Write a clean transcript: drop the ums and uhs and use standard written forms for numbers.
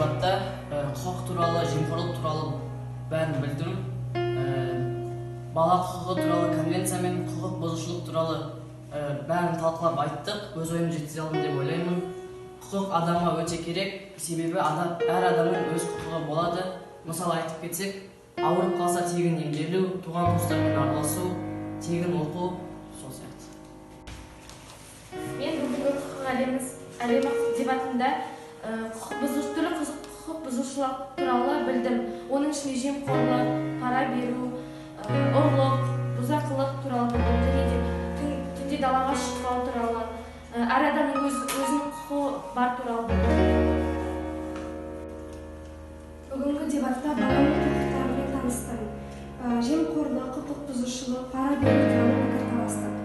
дебатта құқық туралы, жемқорлық туралы бәрін білдім. Бала құқығы туралы конвенция мен құқық бұзушылық туралы бәрін талқылап айттық. Өз ойымды жеткізе алдым деп ойлаймын. Құқық адамға өте керек, себебі адам, әр адамның өз құқығы болады. Мысалы айтып кетсек, ауырып қалса, тегін емделу, туған туыстармен араласу, тегін оқу, сол сияқты. Мен бүгінгі құқық әлемі дебатында құқық бұзу түрлі құқық бұзушылық туралы білдім. Оның ішінде жемқорлық, пара беру, ұрлық, бұзақылық туралы білдім және де түнде далаға шықпау туралы, әр адамның өзінің құқығы бар туралы білдім. Бүгінгі дебатта баланың құқықтарымен таныстым. Жемқорлық, құқық бұзушылық, пара беру туралы пікір таластық.